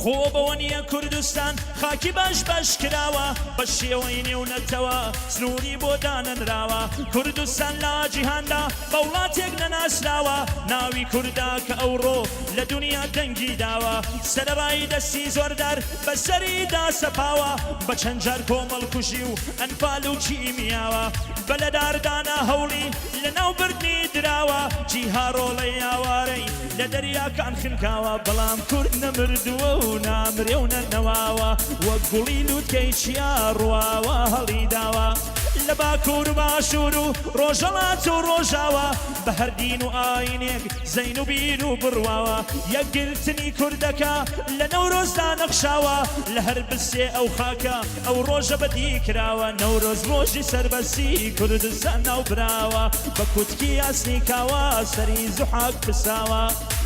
خۆ بەوە نییە کوردستان خاکی بەش بەش کراوە، بە شێوەی نێونەتەوە سنووری بۆ دانەنراوە، کوردستان لە جیهاندا بە وڵاتێک نەناسراوە، ناوی کوردە کە ئەوڕۆ لە دونیا دەنگی داوە، سەرەڕای دەستی زۆردار بە سەریدا سەپاوە، بە چەند جار کۆمەڵکوژی و ئەنفال و کیمیاوە، بە لەداردانە هەوڵی لەناوبردنی دراوە، جیها ڕۆڵەی ئاوارەی لە دەریاکان خنکاوە، بەڵام کورد نەمردووە و نامرێ و نەنەواوە، وەک گوڵی لووتکەی چیا ڕواوە هەڵیداوە، لە باکوور و باشوور و ڕۆژهەڵات و ڕۆژاوا، بە هەر دین و ئایینێک زەین و بیر و بڕواوە، یەکگرتنی کوردەکە لە نەورۆزدا نەخشاوە، لە هەر بستێ ئەو خاکە ئەو ڕۆژە بەدی کراوە، نەورۆز ڕۆژی سەربەستی کوردستان ناو براوە، بە کوتکی ئاسنی کاوە سەری زوحاک پساوە،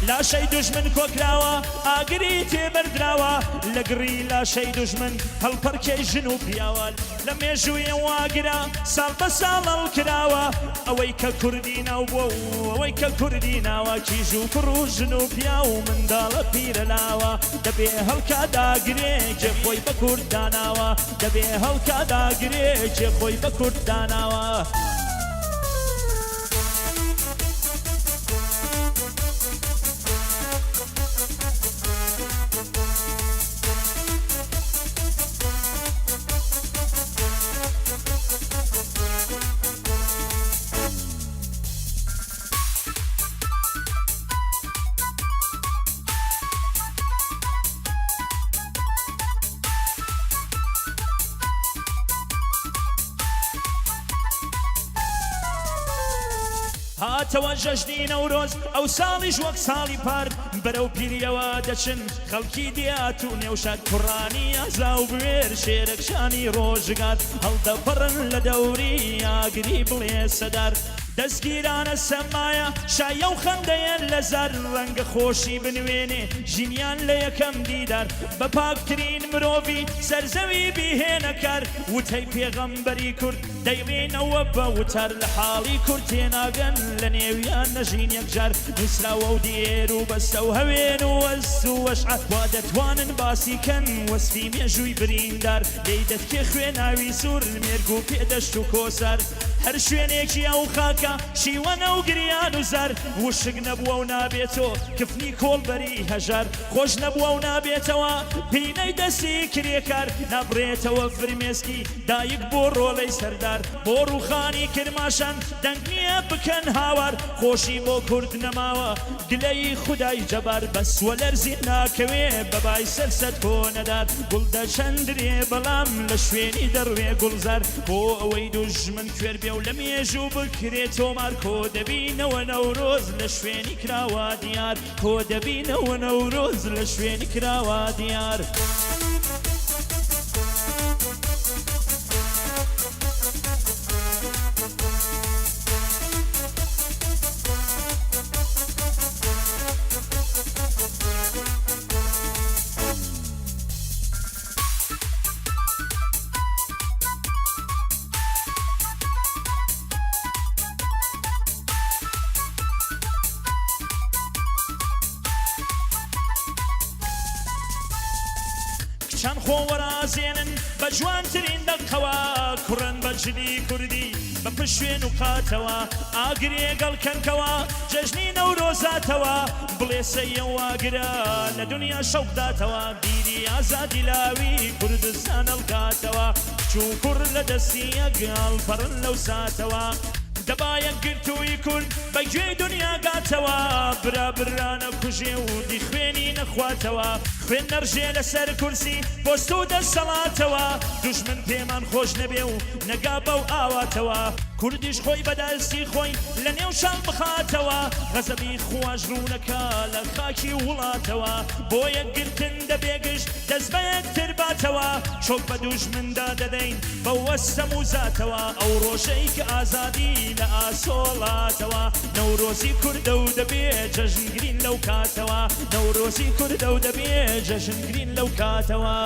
لاشەی دوژمن کۆکراوە ئاگری تێ بەردراوە، لە گڕی لاشەی دوژمن هەڵپەڕکێی ژن و پیاوە. لە مێژووی ئەو ئاگرە ساڵ بە ساڵ هەڵکراوە، ئەوەی کە کوردی ناو بووە و ئەوەی کە کوردی ناوە، کیژ و کوڕ و ژن و پیاو و منداڵە پیرە لاوە، دەبێ هەڵکا داگرێ کێ خۆی بە کورد داناوە، دەبێ هەڵکا داگرێ کێ خۆی بە کورد داناوە. هاتەوە جەژنی نەورۆز ئەو ساڵیش وەک ساڵی پار بەرەو پیریەوە دەچن خەڵکی دیات و نێوشار کوڕانی ئازا و بوێر شێرەکچانی ڕۆژگار هەڵدەپەڕن لە دەوری ئاگری بڵێسەدار دەستگیرانە سەمایە شایە و خەندەیە لە زار ڕەنگە خۆشی بنوێنێ ژینیان لە یەکەم دیدار بە پاکترین مرۆڤی سەر زەوی بیهێنە کار وتەی پێغەمبەری کورد دەیڵێینەوە بە وتار لە حاڵی کورد تێناگەن لە نێویان نەژین یەکجار نووسراوە و دێر و بەستە و هەوێن و وەست و وەشعە وا دەتوانن باسی کەن وەسفی مێژووی بریندار لێی دەتکێ خوێناوی سوور مێرگ و پێدەشت و کۆسار هەر شوێنێکی ئەو خاکە شیوەنە و گریان و زار وشک نەبووە و نابێتۆ کفنی کۆڵبەری هەژار خۆش نەبووە و نابێتەوە پینەی دەستی کرێکار نابڕێتەوە فرمێسکی دایک بۆ ڕۆڵەی سەردار بۆ ڕووخانی کرماشان دەنگ نییە بکەن هاوار خۆشی بۆ کورد نەماوە گلەیی خودای جەبار بەس وەلەرزین ناکەوێ بە بای سەر سەد کۆنەدار گوڵ دەچەندرێ بەڵام لە شوێنی دەڕوێ گوڵزار بۆ ئەوەی دوژمن کوێر بێ و لە مێژوو بکرێ تۆمار کۆ دەبینەوە نەورۆز لە شوێنی کراوە دیار کۆ دەبینەوە نەورۆز لە شوێنی کراوە دیار. کچان خۆ وەرازێنن بە جوانترین دەقەوە کوڕان بە جلی کوردی بە پشوێن و قاتەوە ئاگرێ گەڵ کەنکەوە جەژنی نەورۆزاتەوە بڵێسەی ئەو ئاگرە لە دنیا شەوق داتەوە بیری ئازادی لاوی کوردستان هەڵکاتەوە کچ و کوڕ لە دەستی یەک هەڵپەڕن لەو ساتەوە دەبا یەکگرتوویی کورد بە گوێی دنیا گاتەوە برا برا نەکوژێ و دی خوێنی نەخواتەوە خوێن نەڕژێ لەسەر کورسی پۆست و دەسەڵاتەوە دوژمن پێمان خۆش نەبێ و نەگا بەو ئاواتەوە کوردیش خۆی بە دەستی خۆی لە نێو شاڵ بخاتەوە غەزەبی خواش ڕوونەکا لە خاکی وڵاتەوە بۆ یەکگرتن دەبێ گشت دەست بە یەکتر باتەوە چۆک بە دوژمندا دەدەین بە وەستەم و زاتەوە ئەو ڕۆژەی کە ئازادی لە ئاسۆڵاتەوە نەورۆزی کوردە و دەبێ جەژنگرین لەو کاتەوە نەورۆزی کوردە و دەبێ جەژنگرین لەو کاتەوە.